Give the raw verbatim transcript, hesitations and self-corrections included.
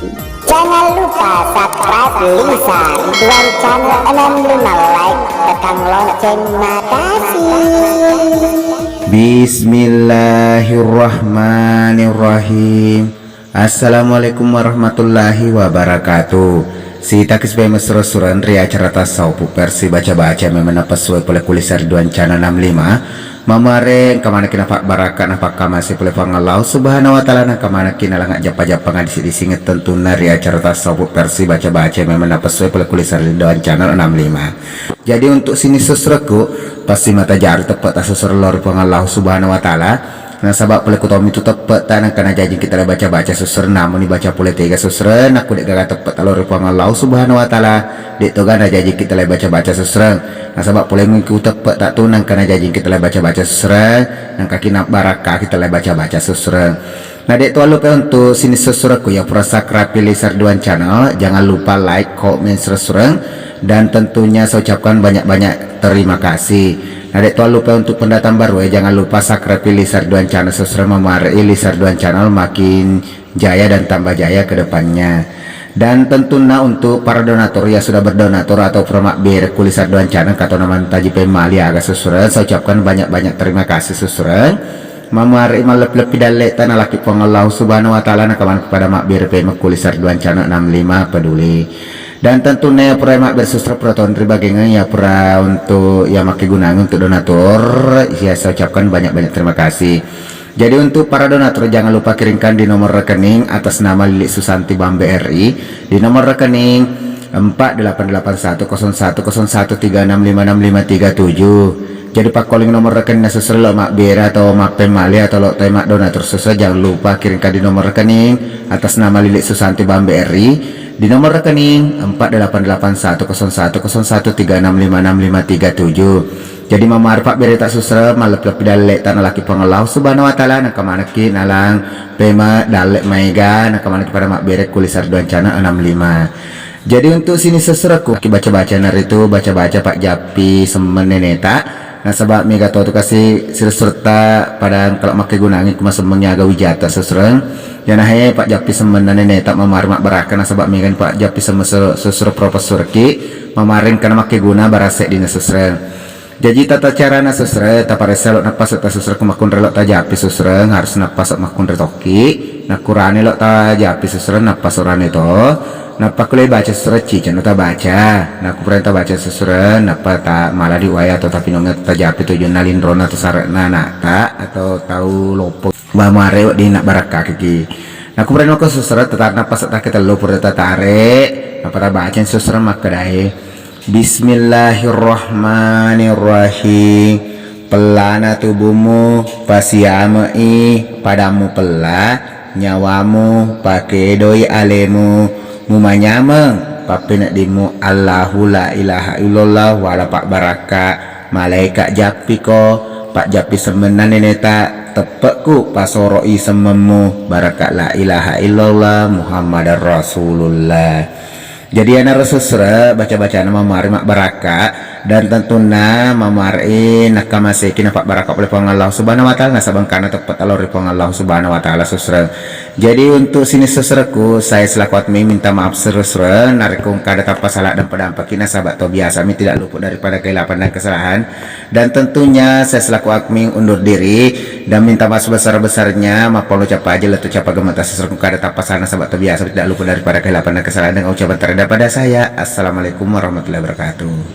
Jangan lupa subscribe Lisa Ridwan Channel enam lima, like, tekan lonceng. Makasih. Bismillahirrahmanirrahim. Assalamualaikum warahmatullahi wabarakatuh. Sitakis bemesro suran ri acara tasawuf versi baca-baca memang napessuai pole ku Lisa Ridwan Channel enam lima. Mamare engka manekki napabbarakka napakkamase pole Puang Allah Subhanahu wa Ta'ala, nengka manekki nalangnga jappa-jappa ngadisi-disingeng tentunna ri acara tasawuf versi baca-baca memang napessuai pole ku Lisa Ridwan Channel enam lima. Jadi untuk sining susrekku, pasti mata jari teppe' ta susreng lao ri Puang Allah Subhanahu wa Ta'ala. Nasaba pole ku tommi tu teppe' ta nengka najajiki tala baca-baca susreng, namuni baca pole tega susreng, nakku de' gaga teppe' ta lao ri Puang Allah Subhanahu wa Ta'ala, de' to gaga najajiki tala baca-baca susreng. Nasaba pole mingku teppe' ta tu nengka najajiki tala baca-baca susreng, nengka ki nabbarakkaki tala baca-baca susreng. Na de' to allupai untuk sining susrekku ya pura subscribe Lisa Ridwan Channel, jangan lupa like, comment, share, dan tentunya saya ucapkan banyak-banyak terima kasih. Na de' to allupai untuk pendatang baru ya, jangan lupa subscribe Lisa Ridwan Channel, subscribe mamare Lisa Ridwan Channel makin jaya dan tambah jaya ke depannya. Dan tentunya untuk para donatur yang sudah berdonatur atau pura mabbere ku Lisa Ridwan Channel, kato namantaji pemmali aga susreng, saya ucapkan banyak-banyak terima kasih susreng. Mamare malleppi-leppi dalle'ta nalaki Puang Allah Subhanahu wa Ta'ala, nakamaneng pada mabbere pemekku Lisa Ridwan Channel enam lima peduli. Dan tentunya ya pura mabbere susreng pura tonri bagengeng ya pura untuk ya makkegunang untuk donatur, ya saya ucapkan banyak-banyak terima kasih. Jadi untuk para donatur jangan lupa kirimkan di nomor rekening atas nama Lili Susanti Bambe R I, di nomor rekening empat delapan delapan satu kosong satu kosong satu tiga enam lima enam lima tiga tujuh. Jadi pakkoling nomor rekening susreng lo mabbere atau mappemmali atau lo toi maddonatur susreng, jangan lupa kirimkan di nomor rekening atas nama Lili Susanti Bambe R I, di nomor rekening empat delapan delapan satu kosong satu kosong satu tiga enam lima enam lima tiga tujuh. Jadi mamare pabbereta susreng, malleppi-leppi dalle'ta nalaki Puang Allah Subhanahu wa Ta'ala, nengka manekki nalang pema dalle' maega, nengka manekki pada mabbere ku Lisa Ridwan Channel enam lima. Jadi untuk sining susrekku ki baca-baca naritu baca-baca pajjappi semmeng neneta. Nasaba mega to tu kasi sirsurta pada engka makkegunangi ku masemmeng aga wijata susreng. Yanahe pajjappi semmenna neneta mamare mabbarakka nasaba mega ni pajjappi semmeng su-, susreng profesurki mamare engkana makkeguna barang seddinna susreng. Jaji tata carana susreng, taparessa lo nappasu ta susreng ku makkunrai lo tajappi susreng, harus nappasu makkunrai tokki. Nakkurani lo tajappi susreng, nappasu rani to. Nappa kulle baca susreng, ciceng lo tabaca. Nakku purani tabaca susreng, nappa ta mala di waya atau tapinungnge tajappi tujunna linrona atau sare'na ana'ta atau tau loppo. Mamare wedding nabbarakkaki. Nakku purani mako susreng, tata nappasu ta ketellu pura tatare. Nappa tabaca susreng makkedae. Bismillahirrahmanirrahim. Pellana tubumu, pasiame'i padammu pella, nyawamu, pakedoi alemu, mumanyameng pappeneddimmu Allahu la ilaha illallah, wala pabbarakka, malaeka jappiko, pajjappi semmenna neneta, teppe'ku pasoro'i semmemmu, barakka la ilaha illallah Muhammadar Rasulullah. Jadi anaro susreng baca-bacana mamari mabbarakka dan tentunna mamari nakkamaseki napabbarakka pole Puang Allah Subhanahu wa Ta'ala nasaba engkana teppe' ta lao ri Puang Allah Subhanahu wa Ta'ala susreng. Jadi untuk sining susrekku, saya selaku admin minta maaf susreng narekko engka ada tappa sala dan padampaki nasaba to biasa mi tidak luput daripada kehilapan dan kesalahan. Dan tentunya saya selaku admin undur diri dan minta maaf sebesar-besarnya. Mappauno cappa aja lettu cappa gemeta susrekku kada tappa sala nasaba to biasa tidak luput daripada kehilapan dan kesalahan dengan ucapan terakhir daripada saya. Assalamualaikum warahmatullahi wabarakatuh.